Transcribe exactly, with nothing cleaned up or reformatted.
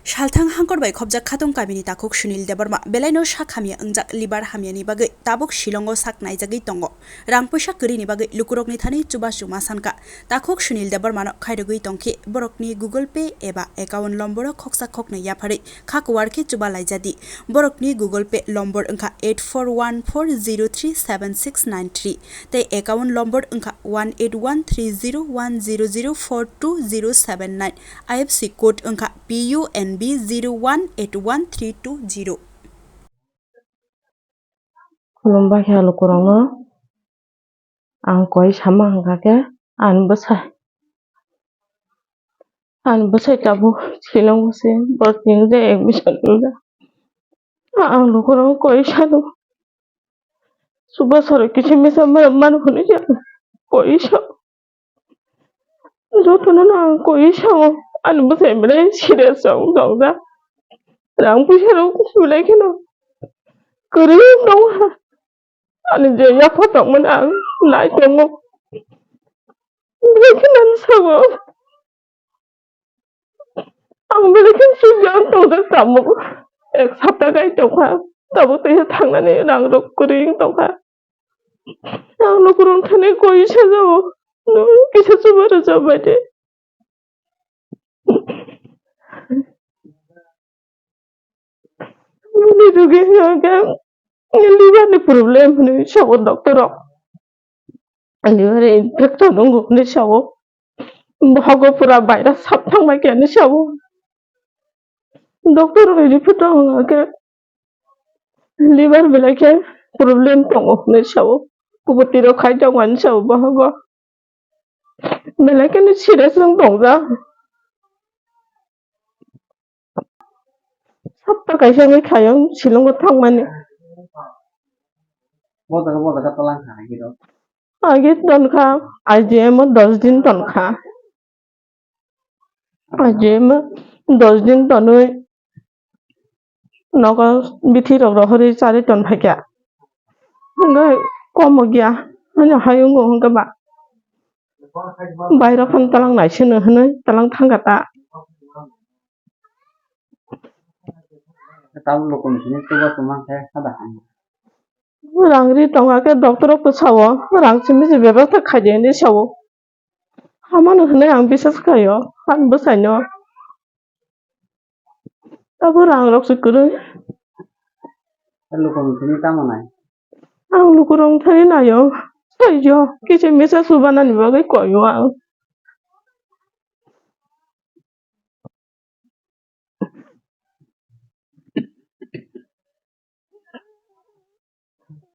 Salthang hangkor bai khobjak Khatong kamini takhuk Sunil Debbarma belaino sak hamya wngjak liver hamyani bagwi tabuk Shillongo sak naijagwi tongo. Rang puisa kwrwini bagwi lukurokni thani chubachu ma sankha. Takhuk Sunil Debbarmano khairogwi tongkhe borokni Google Pay eba account lomboro khoksa khoknwi yapharwi kha kuwar khe chuba laijadi. Borokni Google Pay lombor wngkha eight four one four zero three seven six nine three tei account lombor wngkha one eight one three zero one zero zero four two zero seven nine. I F S C code wngkha P U N B zero one eight one three two zero. Khulumbai khe lukurokno ang koi sama hwnkha khe ani bwsai, ani bwsai tabuk Shillongo se borok tini je admission wngjak. Ang lukurokno koi sano. Chuba soro kisa misa mano hwnwi se koi sa. Jotono no ang koi sao, ani bwsai belai serious rok tongjak. Rang puisa rok belai kheno kwrwi tongha. Ani je yapha tongmani ang nai tongo. Belai kheno ang sao. Ang belai khe sujak tongjak tabuk. Ek sapta gai tongkha. Tabuk teisa thangnani rang rok kwrwi wng tongkha. Ang lukurok thani koi sajao. Nwng kisa chuba rwjak bai de. Nini rugi hwnkhe liver ni problem hwnwi sao doctor rok. Liver infection wngo hwnwi sao. Bohogo pura virus sap thangbai khe hwnwi sao. Doctor rokni report o hwnkhe liver belai khe problem tongo hwnwi sao. Kubui twi rok khai tongo hwnwi sao bohogo. Belai kheno serious wng tongjak. Sapta kaisa wngwi khaio Shillongo thangmani. Bo jaga, bo jaga tolang kha agi rok. Agi tonkha, I G M o dos din tonkha. I G M o dos din tonwi nogo bithi rok rohorwi charwi ton phaikha. Hwnkhe komo giya, ani hai wngo hwnkhe ba. Bairok phano talang naisino hwnwi talang thangkha ta. Tabuk lukurok sini chuba chuma khe hada hai. Rang ri tongkha khe doctor rok to sao, rang simi se bebak khaidi hinwi sao. Hamano hwnwi ang bisas khaio, ani bwsaino. Abo rang rok se kwrwi. Lukurok sini tamo nai? Ang lukurok thani naio, saijo, kisa misa subanani bagwi koio ang.